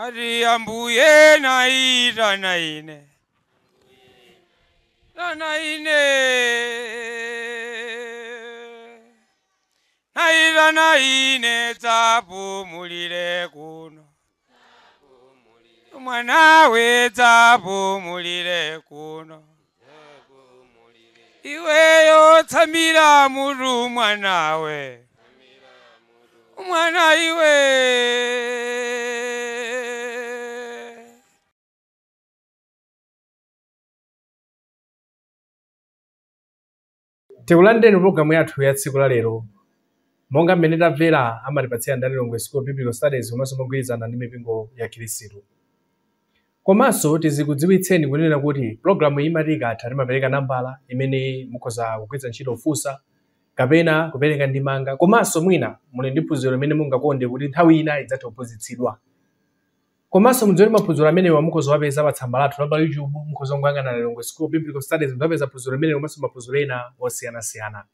Ati ambuye naitana ine, tana ine, naitana ine, dzapumulire kuno mwanawe, dzapumulire kuno iweyo, tsamira mutu mwanawe, mwana iwe. Tikulandireni programu yathu ya tsiku la lero. Monga mmene tamvera, amatipatsira ndi Lilongwe School of Biblical Studies komanso mogwirizana ndi mipingo ya Khristu. Komanso tizikudziwitseni kunena kuti programu iyi imati ikatha, timapereka nambala imene mukhoza kugwiritsa ntchito kufunsa kapena kupereka ndemanga, komanso mwina muli ndi phunziro limene mungakonde kuti nthawi ina idzathe kuphunzitsidwa. Komanso mudziwe kuti maphunziro amenewa mukhoza kuwapeza pa tsamba lathu la pa YouTube. Mukhoza kungoyang'ana Lilongwe School of Biblical Studies, mudzapeza phunziro limene komanso maphunziro ena osiyanasiyana.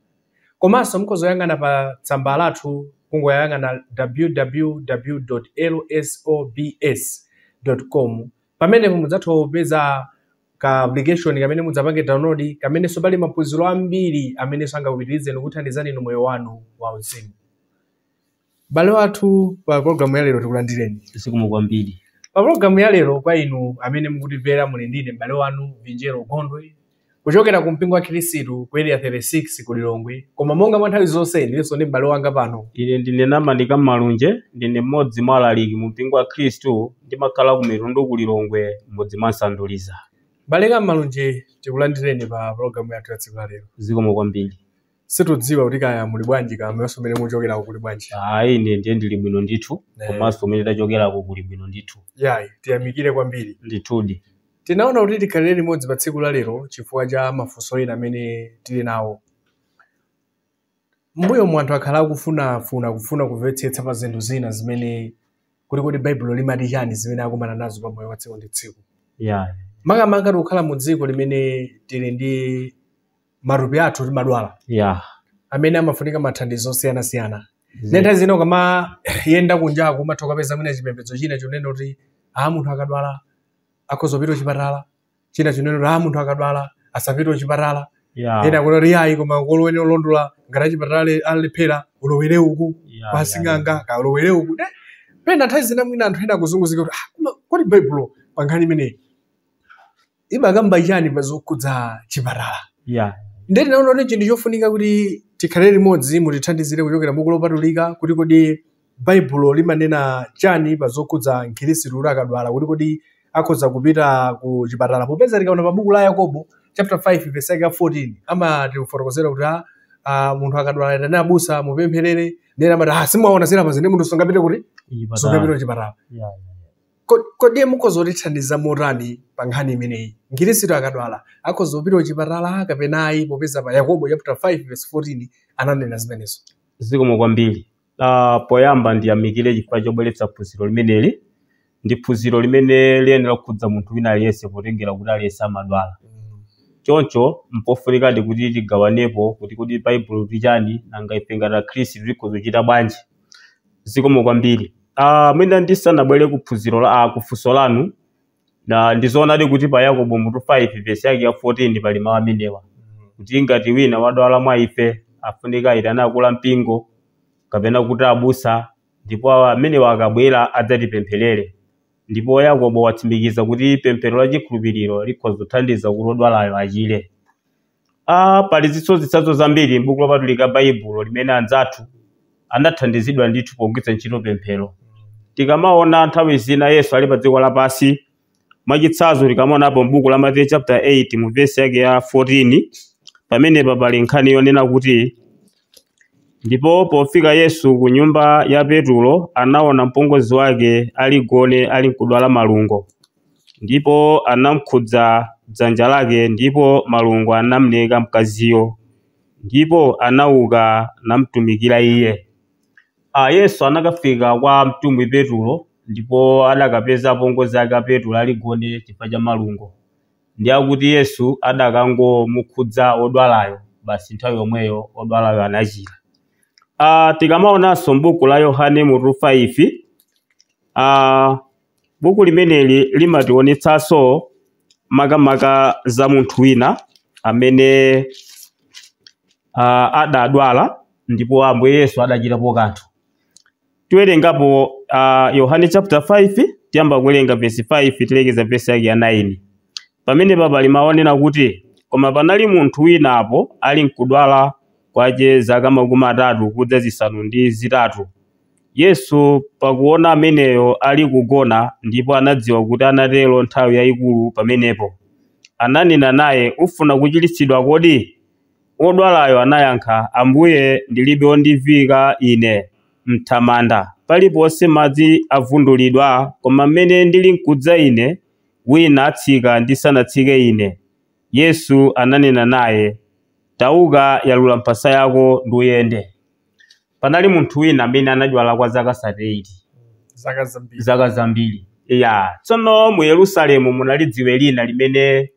Komanso mukhoza kuyang'ana pa tsamba lathu, kungoyang'ana www.lsobs.com. Pamenepo mudzatha kupeza ka application kamene mudzapange download, kamenenso pali maphunziro ambiri amenenso angakupitirizeni kuthandizani inu moyo wanu wauzimu. Bale wathu, pa programu ya lero tikulandireni. Zikomo kwambiri. Pa programu ya lero, kwa inu amene mukutimvera, muli ndine m'bale wanu Vinjero Gondwe kuchokera ku mpingo wa Khristu ku Area 36 ku Lilongwe, koma monga mwa nthawi zonse ndilinso ndi m'bale wanga pano. Ine ndine Namandika Malunje, ndine mmodzi mwa alaliki mu mpingo wa Khristu, ndimakhala ku Mitundu ku Lilongwe, mmodzi mwa Nsanduliza. M'bale Malunje, tikulandireni pa programu yathu ya tsiku la lero. Zikomo kwambiri. Situdziwa kuti kaya muli bwanji, kaya mmene muchokerako kuli bwanji? Ayi, ine ndiye ndili bwino ndithu. Eh. Komanso kumene tachokerako kuli bwino ndithu. Yayi, tiyamikire kwambiri. Ndithudi. Tinaona kuti tikhalire limodzi pa tsiku la lero chifukwa cha mafunso ena amene tili nawo. Mbuyo mu anthu akhala akufunafuna kufuna kumvetsetsa pa zinthu zina zimene kuti Baibulo limati chani, zimene akumana nazo pa moyo wa tsiku ndi tsiku. Makamaka tikukhala mu dziko limene tili ndi matupi athu, timadwala, amene amafunika mathandizo osiyanasiyana. Nthawi zina ukamayenda kunjaku umatha kukapeza mwina chipembedzo china chonena kuti a munthu akadwala akhoza kupita kuchipatala, china chonena kuti a munthu akadwala asapite kuchipatala, ena kuti ayi, koma kolowene olondola ngati achipatala alephera, ulowere uku kwa sing'anga, kalowere uku. Ne pena nthawi zina mwina anthu ena akuzunguzika kuti, ah, koma kodi Baibulo pa nkhani imeneyi imakamba chani pa zokhudza chipatala? Ndiye tinaona kuti chinthu chofunika kuti tikhale limodzi, mutithandizire kuchokera buku lopatulika kuti kodi Baibulo limanena chani pa zokhudza mkhristu kuti akadwala, kuti kodi akhoza kupita ku chipatala, popeza tikaona pa buku la Yakobo chapter 5 verse yake ya 14 amatifotokozera kuti munthu akadwala, itani abusa mupempherere. Ndiye amati, ah, simuwaona zinapazi, ndi munthu sungapite kuti sungapite ku chipatala. Kodi mukhoza kutithandiza motani pa nkhani imeneyi? Mkhristu akadwala akhoza kupita kuchipatala kapena ayi, popeza pa Yakobo chapter 5 verse 14 ananena zimenezo? Zikomo kwambiri. Poyamba ndiyamikire chifukwa chobweretsa phunziro limeneli. Ndi phunziro limene liyenera kukhudza munthu wina aliyense, potengera kuti aliyense amadwala. Choncho mpofunikadi kuti tigawanepo kuti Baibulo tichani, nanga ife ngati akhristu tikhoza kuchita bwanji. Zikomo kwambiri. Mwina ndisanabwere ku phunziro la ku funso lanu, na ndizoonadi kuti pa Yakobo mutu 5 verse yake ya 14 pali mawu amenewa kuti ngati wina wadwala mwa ife, afunika aitane akulu mpingo kapena kuti abusa, ndipo amenewa akabwera adzatipempherere. Ndipo Yakobo watsimikiza kuti pemphero la chikhulupiriro likhoza kuthandiza kuti odwalayo achire. Pali zitsanzo zambiri m'buku lopatulika Baibulo limene anzathu anathandizidwa ndithu pogwiritsa ntchito pemphero. Tikamaona nthawi zina Yesu ali pa dziko lapansi, mwachitsanzo tikamaonapo m'buku la Mateyu chapter 8 mu vesi yake ya 14, pamenepa pali nkhani yonena kuti, "Ndipo pofika Yesu ku nyumba ya Petulo, anaona mpongozi wake ali gone ali nkudwala malungo, ndipo anamkhudza dzanja lake, ndipo malungo anamleka mkaziyo, ndipo anauka namtumikira iye." Yesu anakafika kwa mtumwi Petulo ndipo adakapeza apongozi ake a Petulo ali gone chifukwa cha malungo. Ndi akuti Yesu adakangomukhudza odwalayo, basi nthawi yomweyo odwalayo anachira. Tikamaonanso m'buku la Yohane mutu 5 Buku limeneli limationetsanso makamaka za munthu wina amene adadwala ndipo Ambuye Yesu adachitapo kanthu. Tiwerengapo Yohane chapter 5, tiyamba kuwerenga verse 5 tilekeza verse yake ya 9. Pamene pali maonena kuti, koma panali munthu wina apo ali nkudwala kwache zaka 38. Yesu pakuona ameneyo ali kugona, ndipo anadziwa kuti anatero nthawi yayikulu pamenepo, ananena naye, ufuna kuchiritsidwa kodi? Wodwalayo anayankha, Ambuye, ndilibe wondivika ine mthamanda, paliponse madzi avundulidwa, koma mmene ndili nkudza ine, wina atsika ndisanatsike ine. Yesu ananena naye, tauka, yalula mphasa yako nduyende. Panali munthu wina amene anadwala kwa zaka 38, zaka zambiri. Ya, tsono mu Yerusalemu munali dziwe lina limene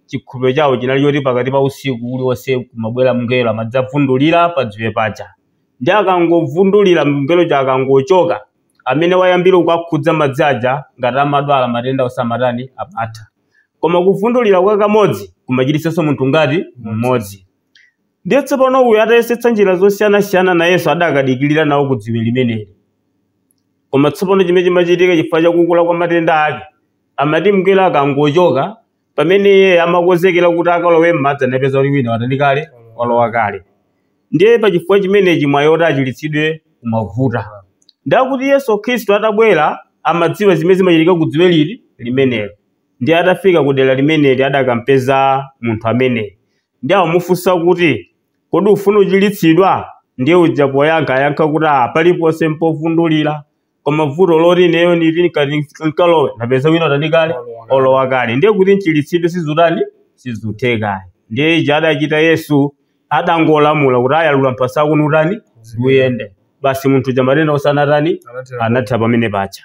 chikhulupiriro chawo chinali choti pakati pa usiku uliwonse kumabwera mngelo amadzavundulira pa dziwe paja. Ndi akangovundulira mngelo cha akangochoka, amene wayambira kukakhudza madzi aja ngati amadwala matenda osamatani amatha. Koma kuvundulira kwa kamodzi kumachiritsanso munthu ngati mmodzi. Ndiye tsopano uyu atayesetsa njira zosiyanasiyana na Yesu adakadikirira nawo ku dziwe limeneli. Koma tsopano chimene chimachitika chifukwa chakukula kwa matenda ake, amati mngelo akangochoka, pamene iye amakonzekera kuti akalowe m'madzi anapeza kuti wina watani kale, walowa kale. Ndiye pachifukwa chimenechi mwayi oti achiritsidwe kumavuta. Ndakuti Yesu Khristu atabwera amadziwa zimene zimachitika ku dziwe lili limenelo. Ndiye atafika ku dera limeneli adakampeza munthu ameneyi. Ndiye amufunsa kuti, kodi ufuna uchiritsidwa? Ndiye uja poyankha ayankha kuti, paliponse mpovundulira, koma vuto loti ineyo ndili nkalowe napeza wina watani kale, olowa kale. Ndiye kuti nchiritsidwe sizutani, sizutheka. Ndiye ija adachita Yesu adangolamula kuti ayalula mphasa yako nutani uyende. Basi munthu uja matenda osanatani anatha pamene pacha.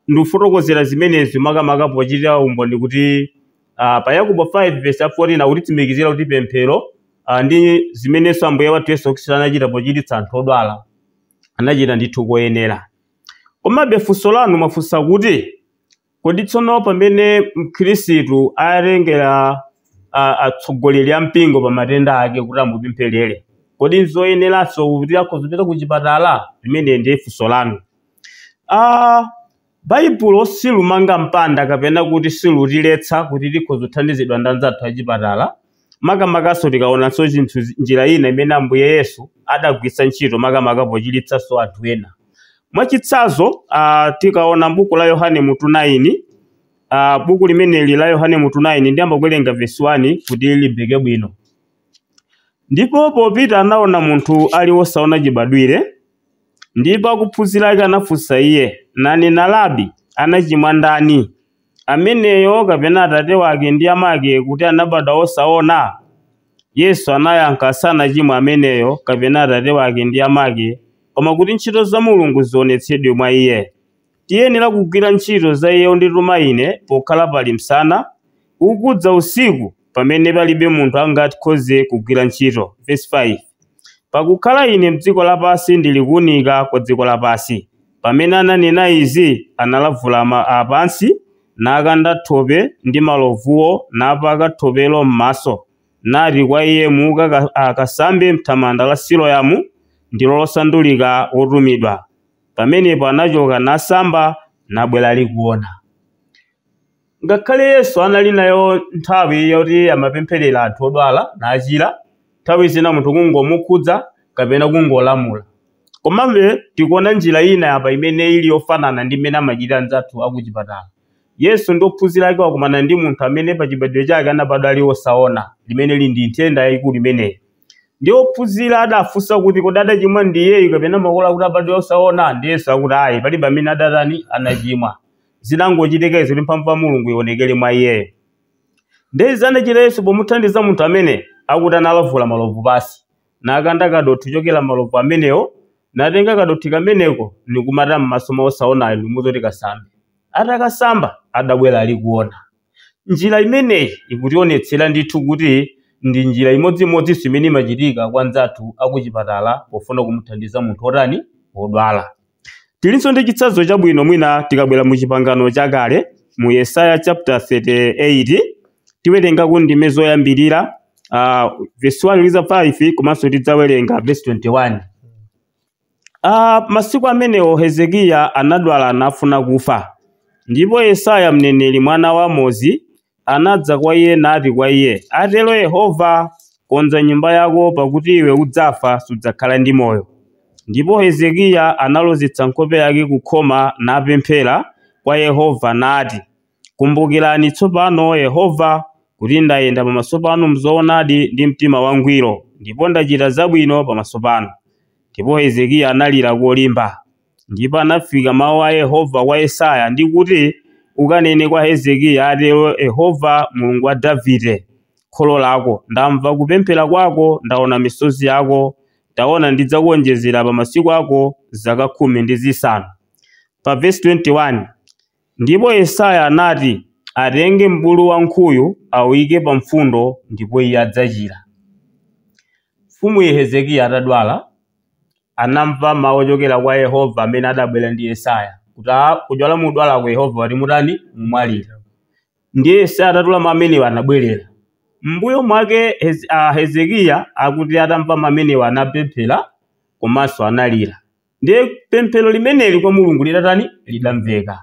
Ndikufotokozera zimenezi makamaka pochitira umboni kuti pa Yakobo 5 verse 14 akutitsimikizira kuti pemphero ndi zimenenso Ambuye wathu Yesu Khristu anachita pochiritsa anthu odwala, anachita ndithu koyenera. Komabe funso lanu mwafunsa kuti, kodi tsono pamene mkhristu atengera atsogoleri a mpingo pa matenda ake kuti amupempherere, kodi nzoyeneranso kuti akhoza ku chipatala? Limene ndiye funso lanu. Baibulo silumanga mpanda kapena kuti silutiletsa kuti tikhoza kuthandizidwa ndi anzathu achipatala. Makamakaso tikaonanso chinthu njira ina imene Ambuye Yesu adagwiritsa ntchito makamaka pochiritsanso anthu ena. Mwachitsanzo, tikaona buku la Yohane mutu 9, buku limeneli la Yohane mutu 9 ndiyamba kuwerenga verse 1 kuti limveke bwino. Ndipo popita anaona munthu ali wosaona chibadwire, ndipo akuphunzira ake anafunsa iye, nanena, Labi, anachimwa ndani, ameneyo kapena atate wake ndi amake, kuti anabadwa osaona? Yesu anayankha, sanachimwa ameneyo kapena atate wake ndi amake, koma kuti ntchito za Mulungu zionetsedwe mwa iye. Tiyenera kugwira ntchito za iye wondituma ine pokhala pali msana, ukudza usiku pamene palibe munthu angakhoze kugwira ntchito. Verse 5. Pakukhala ine m'dziko lapansi ndili kuwunika kwa dziko lapansi. Pamene ananena izi, analavula pansi, nakanda thope ndi malovuwo, napaka thopelo m'maso, nati kwa iye, muka akasambe mthamanda la Siloyamu, ndilo losandulika wotumidwa. Pamenepo anachoka nasamba, nabwera ali kuona. Ngakhale Yesu anali nayo nthawi yoti amapempherera anthu odwala nachira, nthawi zina munthu kungomukhudza kapena kungolamula. Komabe tikuona njira ina apa imene ili yofanana ndi imene amachitira anzathu akuchipatala. Yesu ndi ophunzira ake wakumana ndi munthu amene pa chibadwidwe chake anabadwa ali wosaona, limene lili ndi nthenda yayikulu imeneyi. Ndi ophunzira adafunsa kuti, kodi adachimwa ndi iyeyu kapena makolo akuti abadwe osaona? Ndi Yesu akuti ayi, palibe amene adatani anachimwa. Zinangochitika izo kuti mphamvu ya Mulungu ionekere mwa iyeyo. Ndiye zanachita Yesu pomuthandiza munthu amene akuti analavula malovu pasi, nakanda kadothi kuchokera malovu amenewo, natenga kadothi kameneko nikumata m'maso mwa osaonayo ndimuzoti kasambe. Atakasamba adabwera ali kuona. Njira imeneyi ikutionetsera ndithu kuti ndi njira imodzimodzinso imene imachitika kwa anzathu akuchipatala pofuna kumuthandiza munthu otani, wodwala. Tilinso ndi chitsanzo chabwino mwina tikabwera mu chipangano chakale mu Yesaya chapter 38 tiwerenga ku ndime zoyambirira verse 1 liza 5 komanso tidzawerenga verse 21. Masiku amenewo Hezekiya anadwala nafuna kufa. Ndipo Yesaya mneneri mwana wa Amozi anadza kwa iye nati kwa iye, atero Yehova, konza nyumba yako, pakuti iwe udzafa sudzakhala ndi moyo. Ndipo Hezekiya analozetsa nkhope yake kukhoma napemphera kwa Yehova nati, kumbukirani tsopano Yehova, kuti ndayenda pamaso panu mzoonadi ndi mtima wangwiro, ndipo ndachita zabwino pamaso panu. Ndipo Hezekiya analira kolimba. Ndipo anafika mawu a Yehova kwa Yesaya ndi kuti, ukanene kwa Hezekiya, atero Yehova Mulungu wa Davide kholo lako, ndamva kupemphera kwako, ndaona misozi yako, taona ndidzakuonjezera pa masiku ako zaka 15. Pa verse 21, ndipo Yesaya anati, atenge m'bulu wankhuyu awuyike pa mfundo, ndipo iye adzachira. Mfumu Hezekiya atadwala anamva mawu ochokera kwa Yehova amene adabwera ndi Yesaya kuti kudwala mudwala kwa Yehova wati mutani mumwalira. Ndiye Yesaya atatula mamenewa anabwerera. Mbuyo mwake Hezekiya akuti atamva mamenewa anapemphera komanso analira. Ndiye pemphero limeneli kwa Mulungu lidatani lidamveka.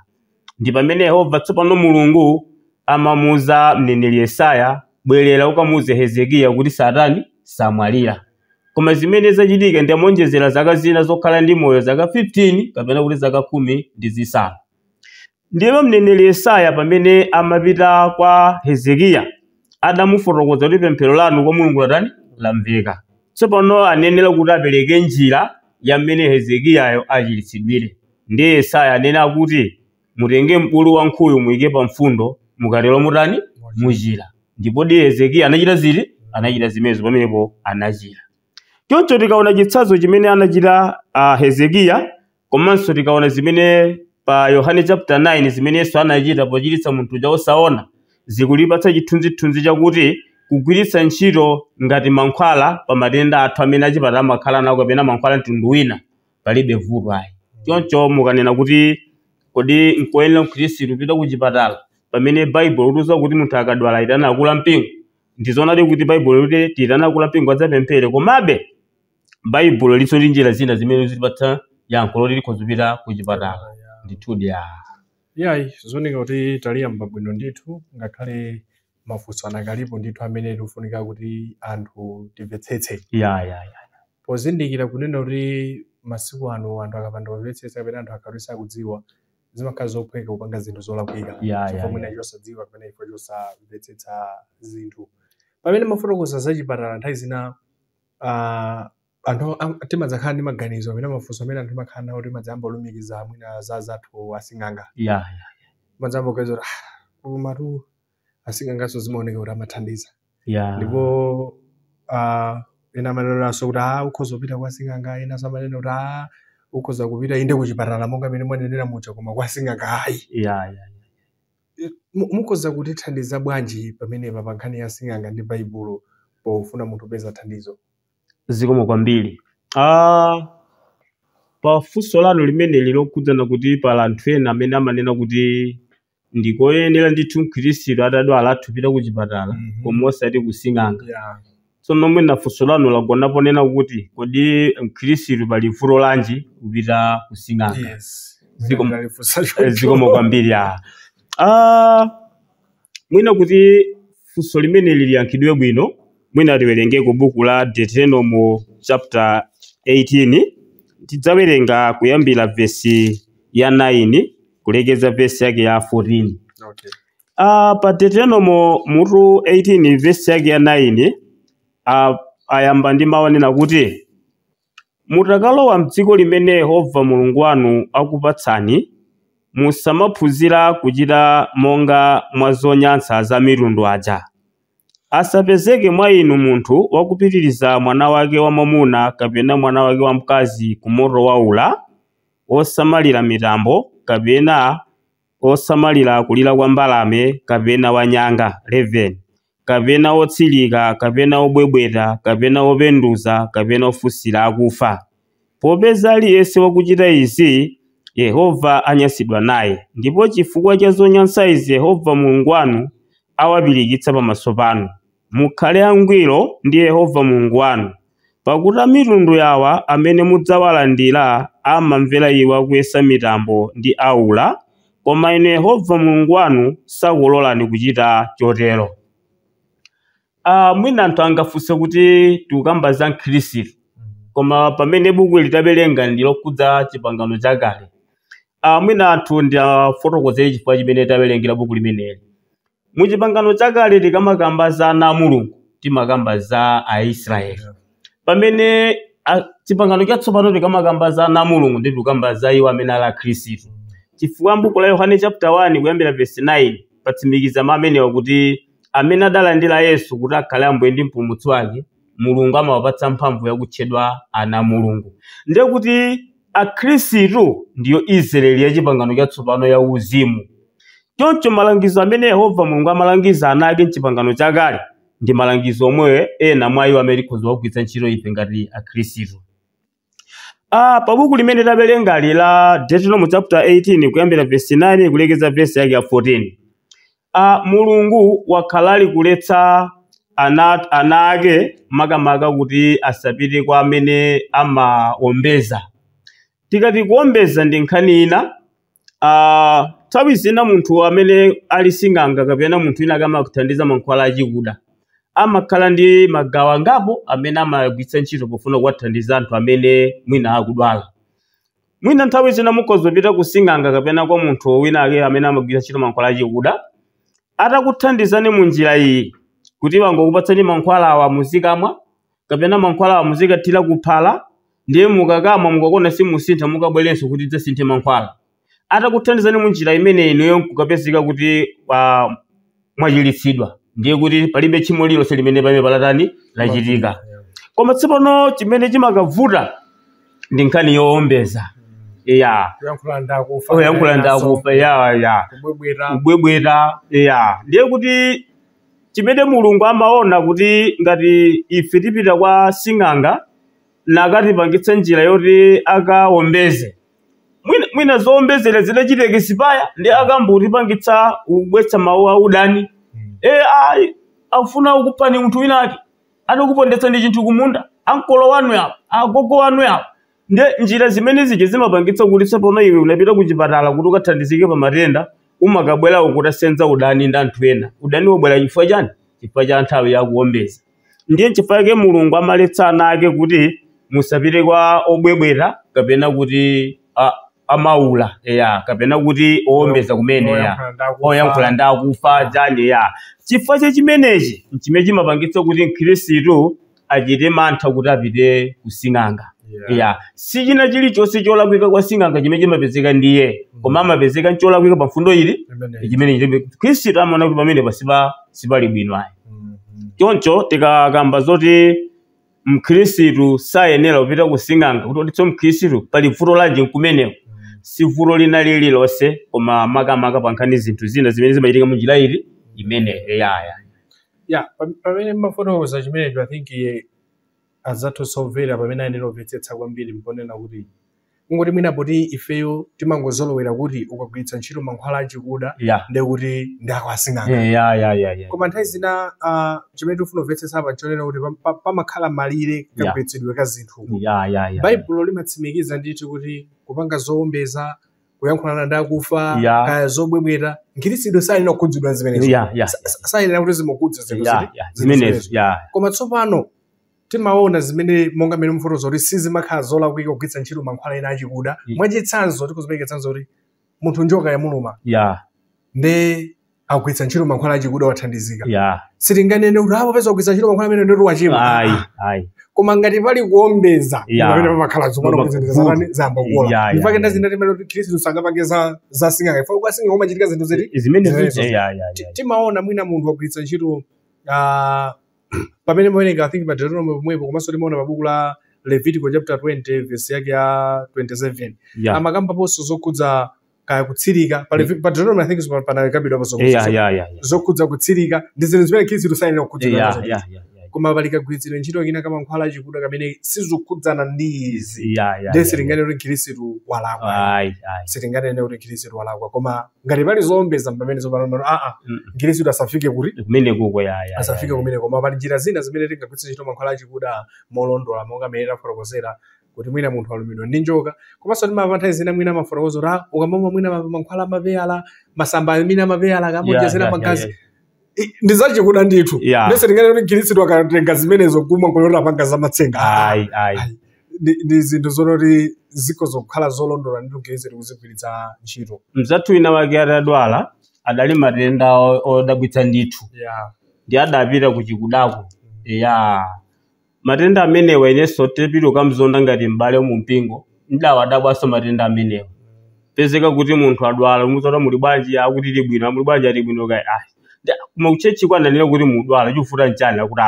Ndi pamene Yehova tsopano Mulungu amamuuza mneneri Yesaya, bwerera ukamuuze Hezekiya kuti satani samwalira. Koma zimene zachitika ndi amonjezera zaka zina zokhala ndi moyo zaka 15 kapena kuti zaka 15. Ndiye mneneri Yesaya pamene amapita kwa Hezekiya adamufotokoza kuti pemphero lanu kwa Mulungu latani lamveka. Tsopano anenera kuti apereke njira ya mmene Hezekiyayo achiritsidwire. Ndiye Yesaya anena kuti mutenge m'bulu wankhuyu muyike pa mfundo, mukatero mutani muchira. Ndipo ndi Hezekiya anachita ziti? Anachita zimenezo, pamenepo anachira. Choncho tikaona chitsanzo chimene anachita Hezekiya, komanso tikaona zimene pa Yohane chapter 9 zimene Yesu anachita pochiritsa munthu uja osaona, zikulipatsa chithunzithunzi chakuti kugwiritsa ntchito ngati mankhwala pa matenda athu amene achipatala amakhala nawo kapena mankhwala mtundu wina palibe vuto ayi. Choncho mukanena kuti kodi nkoyenera mkhristu kupita ku chipatala pamene Baibulo litiuza kuti munthu akadwala ayitana akulu ampingo, ndizoonadi kuti Baibulo liti tiyitana akulu ampingo adzapemphere, komabe Baibulo liso ndi njira zina zimene zitipatsa yankho loti likhoza kupita ku chipatala. Ndithudi ya. Yayi, zooneka kuti taliyamba bwino ndithu, ngakhale mafunso anakalipo ndithu amene tikufunika kuti anthu timvetsetse. Ya. Pozindikira kunena kuti masiku ano anthu akapanda kumvetsetsa kapena anthu akhala sakudziwa, zimakhala zophweka kupanga zinthu zolakwika. Chifukwa mwina chosadziwa kapena chifukwa chosamvetsetsa zinthu. Pamene mafotokoza za chipatala nthawi zina anthu timadzakhala ndi maganizo amene mafunso amene anthu amakhala nawo timadzayamba kulumikiza mwina za zathu asing'anga. Timadzayamba kuganiza kuti komatu asing'anganso zimaoneka kuti amathandiza. Ndipo ena amanenanso kuti ukhoza kupita kwa asing'anga, ena amanena kuti ukhoza kupita inde kuchipatala monga mmene mwanenera muja, koma kwa asing'anga ayi. Mukhoza kutithandiza bwanji pamenepa pa nkhani ya asing'anga ndi Baibulo pofuna munthu kupeza thandizo? Zikomo kwambiri. Pa funso lanu limeneli lokhudzana kuti pali anthu ena amene amanena kuti ndikoyenera ndithu mkhristu atadwala athu kupita ku chipatala koma osati kusing'anga. Tsono mwina funso lanu lagona ponena kuti kodi mkhristu pali vuto lanji kupita kusing'anga? Yes. Zikomo kwambiri. Mwina kuti funso limeneli liyankhidwe bwino, mwina tiwerenge ku buku la Deuteronomy chapter 18, tidzawerenga kuyambira vesi ya 9 kulekeza vesi yake ya 14. Okay. Pa Deuteronomy mutu 18 vesi yake ya 9 ayamba ndi mawu anena kuti mutakalowa m'dziko limene Yehova Mulungu wanu akupatsani, musamaphunzira kuchita monga mwa zonyansa za mitundu aja. Asapezeke mwa inu munthu wakupitiriza mwana wake wamwamuna kapena mwana wake wamkazi ku moto waula, osamalira mitambo kapena osamalira kulira kwa mbalame kapena wanyanga 11 kapena otsilika kapena obwebweta kapena openduza kapena ofunsira akufa. Popeza aliyense wakuchita izi Yehova anyansidwa naye, ndipo chifukwa cha zonyansa izi Yehova Mulungu wanu awapirikitsa pamaso panu. Mukhale angwiro ndi Yehova Mulungu wanu, pakuti a mitundu yawa amene mudzawalandira amamvera iwo akuyesa mitambo ndi aula, koma inu Yehova Mulungu wanu sakulolani kuchita chotero. Mwina anthu angafunse kuti tikukamba za mkhristu, koma pamene buku litabelenga ndi lokhudza chipangano chakale. Mwina anthu ndiafotokozere chifukwa chimene taberengera buku limeneli. Mu chipangano chakale tikamakamba za ana a Mulungu, timakamba za Aisraeli. Pamene chipangano chatsopano tikamakamba za ana a Mulungu, ndi tikukamba za iwo amene ali akhristu. Chifukwa m'buku la Yohane chapter 1 kuyambira verse 9 patsimikiza amenewa kuti amene adalandira Yesu kuti akhale Ambuye ndi Mpulumutsi wake, Mulungu amawapatsa mphamvu yakutchedwa ana a Mulungu. Ndiye kuti akhristu ndiyo Israeli ya chipangano chatsopano ya uzimu. Choncho malangizo amene Yehova Mulungu amalangiza ana ake m'chipangano chakale ndi malangizo omwe ena mwa iwo amene tikhoza kugwiritsa ntchito ife ngati akhristu. Pa buku limene tabelengali la Deuteronomy chapter 18 kuyambira verse 9 kulekeza verse yake ya 14. Mulungu wakhala ali kuletsa ana ake makamaka kuti asapite kwa amene amaombeza. Tikati kuombeza ndi nkhani ina, nthawi zina munthu amene ali sing'anga kapena munthu wina amakuthandiza mankhwala achikuda amakhala ndi magawo angapo amene amagwiritsa ntchito pofuna kuwathandiza anthu amene mwina akudwala. Mwina nthawi zina mukhoza kupita ku sing'anga kapena kwa munthu wina ake amene amagwiritsa ntchito mankhwala achikuda, atakuthandizani mu njira iyi kuti wangokupatsani mankhwala awa muzikamwa kapena mankhwala awa muzikathira kuphala, ndiye mukakamwa mukakona simusintha mukabwerenso kuti dzasinthe mankhwala. Atakuthandizani mu njira imene inuyo nkukapezeka kuti mwachiritsidwa, ndiye kuti palibe tchimo lililonse limene pamene palatani lachitika. Koma tsopano chimene chimakavuta ndi nkhani yowombeza. Ya. Kuyankhula ndakufa, ya. Kubwebwera, ya. Ndiye kuti chimene Mulungu amaona kuti ngati ife tipita kwa sing'anga nakatipangitsa njira yoti akawombeze, mwina zowombezera zidachiteke sipaya ndi akambutipangitsa kubwetsa mawu a udani. Afuna ukupani munthu wina ake atakupondetsa ndi chinthu kumunda, ankolo wanu yawo, agogo wanu yawo. Ndiye njira zimene zija zimapangitsa kuti tsopano iwe unapita ku chipatala kuti ukathandizike pa matenda, umakabwera ukutasenza udani ndi anthu ena. Udani wobwera chifukwa chani? Chifukwa cha nthawi yakuwombeza. Ndiye chifukwa chake Mulungu amaletsa ana ake kuti musapite kwa obwebwera kapena kuti amaula, ya, kapena kuti owombeza kumene, ya, oyankhula ndakufa jani, ya. Chifukwa cha chimenechi chimene chimapangitsa kuti mkhristu achite mantha kuti apite kusing'anga. Ya, si china chilichonse cholakwika kwa sing'anga chimene chimapezeka ndiye, koma amapezeka ncholakwika pa mfundo ili chimene Khristu amaona kuti pamene sipali bwino ayi. Choncho tikakamba zoti mkhristu sayenera kupita kusing'anga kuti oditso mkhristu pali vuto lanji nkumeneko, si vuto lina lililonse, koma makamaka pa nkhani zinthu zina zimene zimachitika mu njira ili imene ya. Ya, pamene mafotokoza chimenecho, I think azathu somvera pamene ayenera kumvetsetsa kwambiri mponena kuti kungoti mwina poti ifeyo timangozolowera kuti ukagwiritsa ntchito mankhwala achikuda ndiye kuti ndi akwasing'anga. Koma nthawi zina chimene tikufuna kumvetsetsa apa nchonena kuti pamakhala malire kagwiritsidwe ka zinthu. Baibulo limatsimikiza ndithu kuti kupanga zowombeza, kuyankhulana ndi akufa, kaya zobwebwera, mkhristu sayenera kukhudzidwa zimenezo. Sayenera kuti zimukhudze zinthu zimenezo. Koma tsopano timaona zimene monga mmene mufotokoza kuti sizimakhala zolakwika kugwiritsa ntchito mankhwala ena achikuda. Mwachitsanzo tikuzipereka chitsanzo kuti munthu njoka yamuluma nde akugwiritsa ntchito mankhwala achikuda wathandizika. Sitinganene kuti apo peza kugwiritsa ntchito mankhwala amene ndiye wachimwa. Koma ngati pali kuwombeza pamene pamakhala zomwe zamba kukola. Ndifake ndazina timene kuti Khristu sangapange za sing'anga. Ifo kwa sing'anga kumachitika zinthu ziti zimenezo. Timaona mwina munthu akugwiritsa ntchito pamene mawerenga I think pa Deuteronomy pomwepo, komanso timaona pa buku la Leviticus chapter 20 verse yake ya 27. Amakambaponso zokhudza kaya kutsirika pa Deuteronomy I think panakambidwa pa zokhudza kutsirika ndi zinthu zimene Khristu sayenera kukhudzidwa nazo. Koma pali kagwiritsidwe ntchito kina kamankhwala achikuda kamene sizikhudzana ndi izi. Ndiye sitinganene kuti mkhristu walakwa. Sitinganene kuti mkhristu walakwa, koma ngati pali zowombeza pamene zopano mkhristu asafike kuti kumene kuko asafike kumene. Koma pali njira zina zimene tingagwiritse ntchito mankhwala achikuda molondola, monga amene tafotokozera kuti mwina munthu alumidwa ndi njoka. Komanso timamva nthawi zina mwina mafotokozo kuti ukamamwa mwina mankhwala amapeyala, masamba amene amapeyala akamonjezera magazi, ndi zachikuda ndithu. Ndiye sitinganene kuti mkhristu akatenga zimenezo kumwa nkulota apanga zamatsenga. Ndi zinthu zoti ziko zokhala zolondola ndi mkhristu kuzigwiritsa ntchito. Mzathu wina wake atadwala adali matenda odabwitsa ndithu. Ndi adapita kuchikudako. Matenda amenewa inenso tepita ukamzonda ngati m'bale mu mpingo, ndawadabwanso matenda amenewa. Pezeka kuti munthu adwala, umuzota muli bwanji, akuti tili bwino, muli bwanji ali bwino kaya. Koma kuchechi kwandanena kuti mudwala, chikufuta nchani, akuti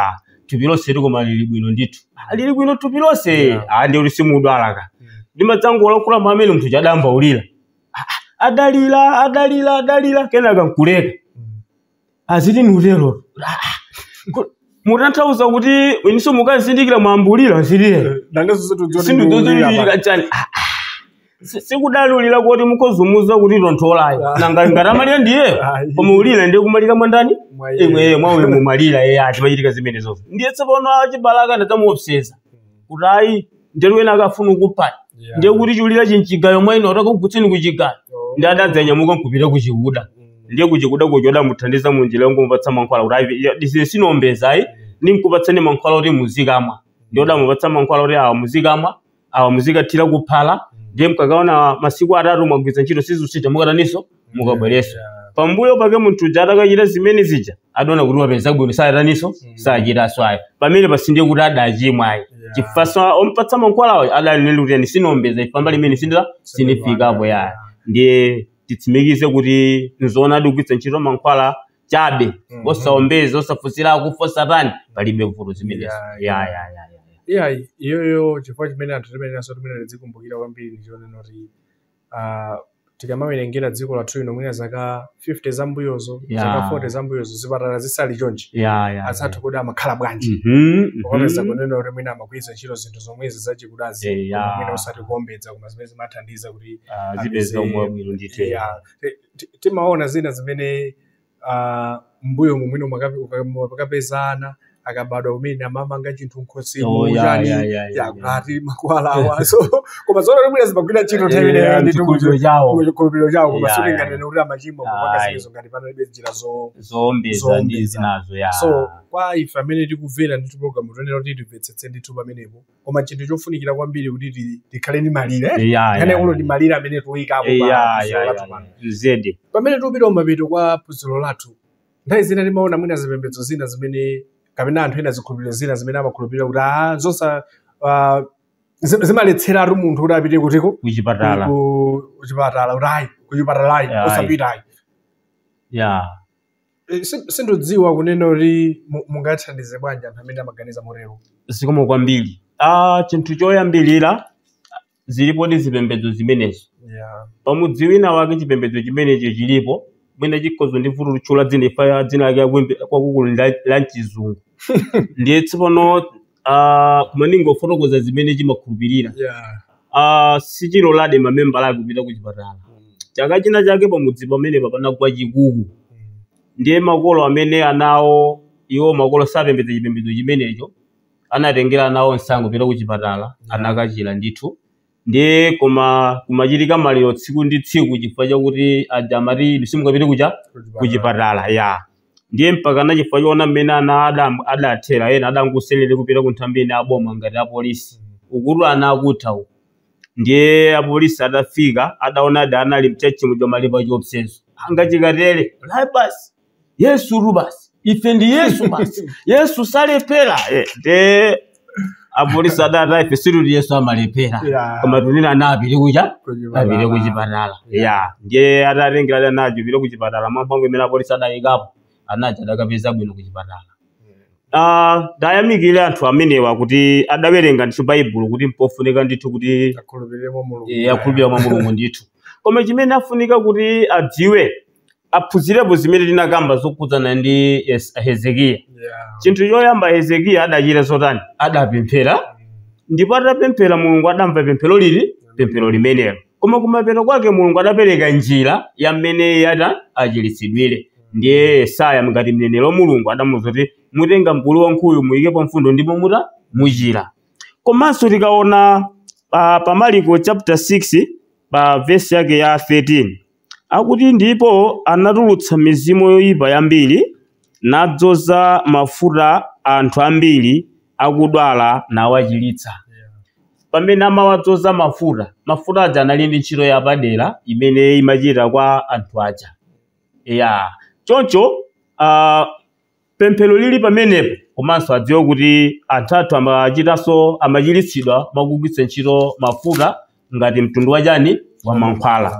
thupi lonse koma lili bwino ndithu. Lili bwino thupi lonse. Ndiye kuti simudwala ka. Ndimadzangolankhula mwa amene munthu chadamba ulira. Adalira kenaka nkuleka. Aziti nutero. Mutanthauza kuti inso mukazindikira mwambulira nzilire. Sindidzozindikira chani. Sikudalulira kuti mukozumuza kuti tontholayo. Nanga ngatamalira ndiye. Koma ulira ndiye kumalira mwandani? Imwe mwawe mumalira timachitika zimenezo. Ndiye tsopano achibalaka ndadzamuopseza. Kuti ayi ndiye wena akafuna kupha. Ndiye kuti chulira chinchigayo mwaino atakugutseni kuchigayo. Ndi adadzanyamuka nkupita kuchikuda. Ndiye kuchikuda kuchoda muthandiza munjira yongomupatsa mankhwala kuti ayi sinombeza ayi ninkupatseni mankhwala kuti muzikamwa. Ndiye udamupatsa mankhwala kuti awa muzikamwa, awa muzikathira kuphala. Ndiye mukakaona masiku atatu mwagwiritsa ntchito sizusita mukataniso mukabwereso. Pambuyo pake munthu uja atakachita zimene zija adaona kuti wapeza bwino sayataniso sachitanso ayi. Pamene pasindiye kuti adachimwa ayi. Chifukwa omupatsa mankhwalawo adanena kuti sinombeza ife mbali imene sinifikapo yayi. Ndiye titsimikize kuti nzoonadi kugwiritsa ntchito mankhwala chabe, osaombeza, osafunsira akufa, osatani, palibe vuto zimenezo. Iyoyo chifukwa chimene anthu timenenaso timene tizikumbukira kwambiri ndi chonena kuti tikamawerengera dziko lathu lino mwina zaka 50 zambuyozo, zaka 40 zambuyozo, zipatala zisali chonchi. Asathu kuti amakhala bwanji. Ukapeza kunena kuti mwina amagwiritsa ntchito zinthu zomwezi zachikudazi, mwina osati kuombedza, koma zimene zimathandiza kuti zipeza umoyo bwino ndithu. Timaona zina zimene mbuyo mumwino mukapeza ana akabadwa kumene amamanga chinthu nkhosi chani yakulati makwala awa. So koma zoona mwina zimagwira ntchito nthawi imeneyo ndi chikhulupiriro chawo, koma sitinganene kuti amachimwa kupanga zimenezo ngati panalibe njira zowombeza ndi zinazo. So kwa ife amene tikumvera ndithu program tonena kuti timvetsetse ndithu pamenepo, koma chinthu chofunikira kwambiri kuti tikhale ndi malire. Nkhani yakulo ndi malire amene tuyikapo pa phunziro lathu pano. Pamene tikupita kumapeto kwa phunziro lathu, nthawi zina timaona mwina zipembedzo zina zimene kapena anthu ena zikhulupiriro zina zimene amakhulupirira kuti zonsa zimaletseratu munthu kuti apite kutiko kuchipatala, kuchipatala kuti ayi kuchipatalayi osapitayi. Sindidziwa kunena kuti mungathandize bwanji anthu amene amaganiza motero. Zikomo kwambiri. Chinthu choyambirira zilipo ndi zipembedzo zimenezo. Pamudzi wina wake chipembedzo chimenecho chilipo, mwina chikhozo ndi vuto kutchula dzina ifa dzina lake kwakukulu la mchizungu. Ndiye tsopano kumaninga ofotokoza zimene chimakhulupirira. Sichilolade mamembala ake kupita kuchipatala. Chaka china chake pamudzi pamenepa panagwa chikuku. Ndiye makolo amene anawo iwo makolo sapembedza chipembedzo chimenecho anatengera anawo msango kupita kuchipatala, anakachira ndithu. Ndiye koma kumachitika maliro tsiku ndi tsiku chifukwa chakuti aja amati simukapite kuchipatala. Ndiye mpakana chifukwa choona mmene ana adathera ena adangoselere kupita ku nthambi ina aboma ngati apolisi. Ukuti ana akutha uku. Ndiye apolisi adafika adaona adi anali mchachi muja malipa chiopsezo. Angachikatere lai basi Yesu ru basi ife ndi Yesu basi Yesu salepera. Ndiye apolisi adati ife situti Yesu amalepera, koma tunena ana apite kucha apite kuchipatala. Ndiye atatengera adi anacho apite kuchipatala mwamphamvu imene apolisi adayikapo anacho adakapeza bwino kuchipatala. Ndayamikire anthu amenewa kuti adawerenga ndithu Baibulo kuti mpofunika ndithu kuti akhulupirire mwa Mulungu. Akhulupirire mwa Mulungu ndithu. Koma chimene afunika kuti adziwe Aphunzirepo zimene tinakamba zokhudzana ndi Hezekiya. Chinthu choyamba Hezekiya adachita zotani? Adapemphera. Ndipo atapemphera Mulungu adamva pemphero lili, pemphero limenelo. Koma kumapeto kwake Mulungu adapereka njira ya mmene yata achiritsidwire. Ndiye Yesaya ngati mneneri wa Mulungu adamuwuza kuti mutenga mkulu wankhuyu muyikepo mfundo ndipo muta muchira. Komanso tikaona pa Mariko chapter 6 pa verse yake ya 13 akuti ndipo anatulutsa mizimu yoyipa yambiri nadzoza mafuta anthu ambiri akudwala nawachiritsa. Pamene amawadzoza mafuta, mafuta aja anali ndi ntchito yapadera imene imachita kwa anthu aja. Ya choncho pemphero lili pamenepo, komanso adziwe kuti anthu athu amachitanso amachiritsidwa mwakugwiritsa ntchito mafuta ngati mtundu wachani wa mankhwala.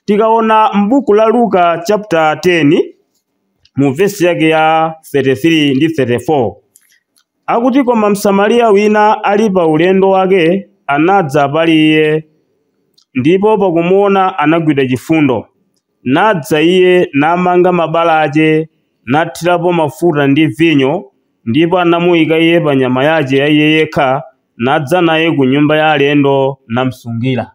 Tikaona m'buku la Luka chapter 10 mu vesi yake ya 33 ndi 34 akuti koma Msamariya wina ali pa ulendo wake anadza pali iye, ndipo pakumuona anagwidwa chifundo. Nadza iye namanga mabala ache, nathirapo mafuta ndi vinyo, ndipo anamuyika iye pa nyama yache ya iye yekha, nadza naye ku nyumba ya alendo namsungira.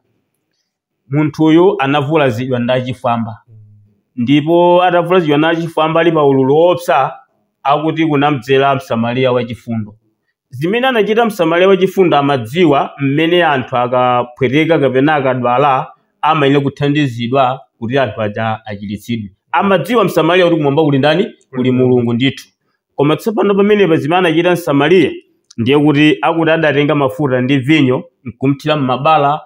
Munthuyu anavulazidwa ndi achifwamba, ndipo atavulazidwa ndi achifwamba ali pa ululu woopsa, akuti kunamdzera Msamariya wachifundo. Zimene anachita Msamariya wachifundo, amadziwa mmene anthu akaphweteka kapena akadwala amayenera kuthandizidwa kuti anthu aja achiritsidwe. Amadziwa Msamariya kuti kumwamba kuli ndani? Kuli Mulungu ndithu. Koma tsopano pamenepa zimene anachita Msamariya ndiye kuti akuti adatenga mafuta ndi vinyo nkumthira m'mabala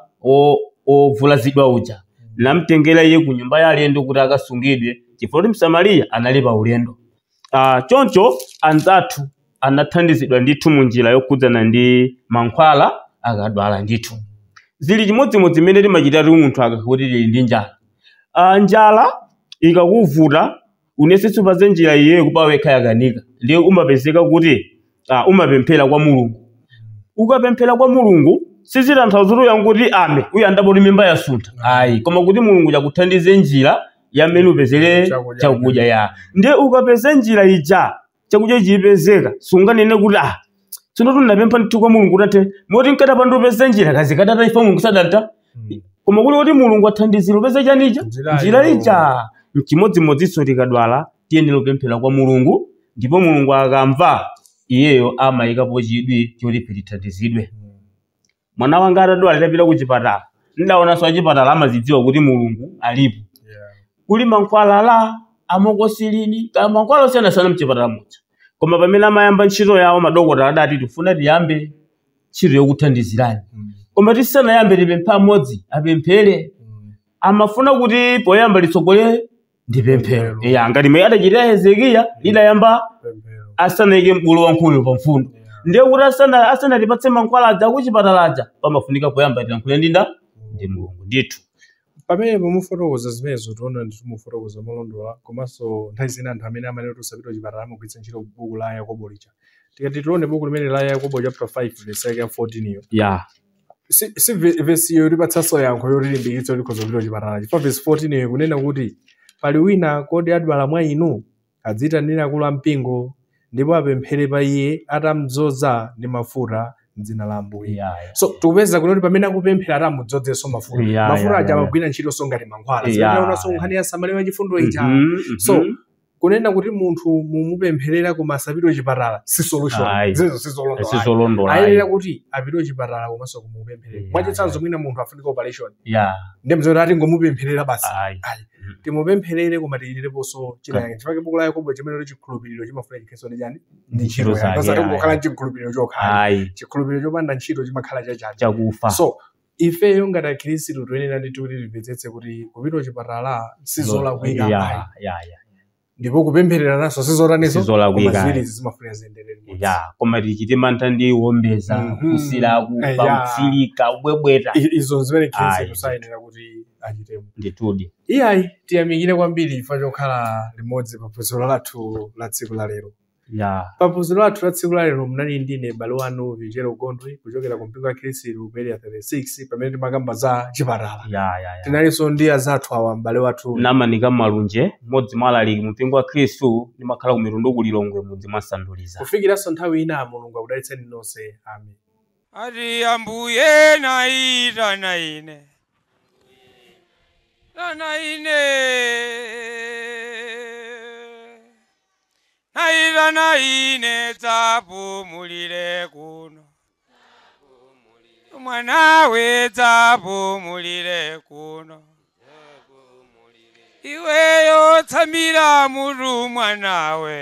ovulazidwa uja, namtengera iye ku nyumba ya alendo kuti akasungidwe, chifukwa kuti Msamariya anali pa ulendo. Choncho anzathu anathandizidwa ndithu mu njira yokhudzana ndi mankhwala akadwala ndithu. Zili chimodzimodzi mmene timachita ti munthu akakuti tili ndi njala. Njala ikakuvuta unesetsa upaze njira iyeyo kupa wekha yakanika, ndiye umapezeka kuti umapemphera kwa Mulungu. Ukapemphera kwa Mulungu sizitanthauza kuti uyanguti ame uyu andapoti mimba yasuntha, ayi, koma kuti Mulungu chakuthandize njira yamene upezere chakudya ya. Ndiye ukapeze njira ija chakudya chiyipezeka, sunganene kuti tsono tunapempha ndithu kwa Mulungu tate moti nkatapa ndipeze njira kazikatata ife Mulungu sadanta. Koma kuli kuti Mulungu athandizire upeze chanicha njira ija. Mchimodzimodzinso tikadwala tiyenera kupemphera kwa Mulungu, ndipo Mulungu akamva iyeyo amayikapo chidwi choti tithandizidwe. Mwana wanga atadwala tapita ku chipatala, ndaonanso achipatala amazidziwa kuti Mulungu alipo. Kuli mankhwala la amokosilini kaya mankhwala osiyanasiyana mchipatala muja. Koma pamene amayamba ntchito yawo madokotala adati tifuna tiyambe ntchito yokuthandizirani, koma tisanayambe tipemphe amodzi apemphere. Amafuna kuti poyamba litsogole ndi pemphero. Ya ngati mmene adachitira Hezekiya lidayamba asanayike mkulu wankhuyu pa mfundo. Ndiye kuti asanatipatse mankhwala aja kuchipatala aja pamafunika poyamba tilankhule ndi Mulungu ndithu. Pamene mufotokoza zimenezo tiona ndithu mufotokoza molondola, komanso nthawi zina anthu amene amanena kuti usapite kuchipatala amagwiritsa ntchito buku la Yakobo lija. Tikati tione buku limene la Yakobo chapter 5 verse yake ya 14 iyo. Si verse iyo ilipatsanso yankho yotilimbikitsa kuti tikhoza kupita kuchipatala. Chifukwa verse 14 iyo ikunena kuti pali wina kodi adwala mwa inu, adziyitanira akulu ampingo, ndipo apemphere pa iye atamudzoza ndi mafuta m'dzina la Ambuye. So tikupeza kuti pamene akupemphera atamudzozenso mafuta. Mafuta aja amagwira ntchitonso ngati mankhwala. Zimene nkhani ya Samariya wachifundo ija. So kunena kuti munthu mumupempherera koma asapite kuchipatala si solution. Zizo sizolondola. Ayenera kuti apite kuchipatala komanso kumupempherera. Mwachitsanzo mwina munthu afunika operation. Ndiye mzoti ati ngomupempherera basi. Timupempherere koma tichiteponso china yake. Chifukwa buku la Yakobo chimene chikhulupiriro chimafuna chikhenso ndi chani? Ndi ntchito yake. Pasati kungokhala chikhulupiriro chokha. Chikhulupiriro chopanda ntchito chimakhala chachani? Chakufa. So ifeyo ngati akhristu tiyenera ndithu kuti timvetsetse kuti kupita kuchipatala sizolakwika. Ndipo kupempherera naso sizolaniso koma ziwiri zimafuna ziyenderere limodzi. Koma tichite mantha ndi wombeza, kusira, kufa, kutsirika, kubwebweta. Izo zimene Khristu sayenera kuti achitemo. Ndithudi. Iyayi tiyamikire kwambiri chifukwa chokhala limodzi pa phunziro lathu la tsiku la lero. Ya. Paphunziro lathu la tsiku lalero munali ndine m'bale wanu Vinjero Gondwe kuchokera ku mpingo wa Khristu ku Area 36, pamene timakamba za chipatala. Ya. Tinalinso ndi azathu awa, m'bale wathu Namanika Malunje, mmodzi mwa alaliki mu mpingo wa Khristu, ndimakhala ku Mitundu ku Lilongwe, mudzi mwa Sanduliza. Kufikiranso nthawi ina, Mulungu akudalitseni nonse, amen. Ati ambuye naitana ine, tana ine, naitana ine, dzapumulire kuno mwanawe, dzapumulire kuno iweyo, tsamira mutu mwanawe.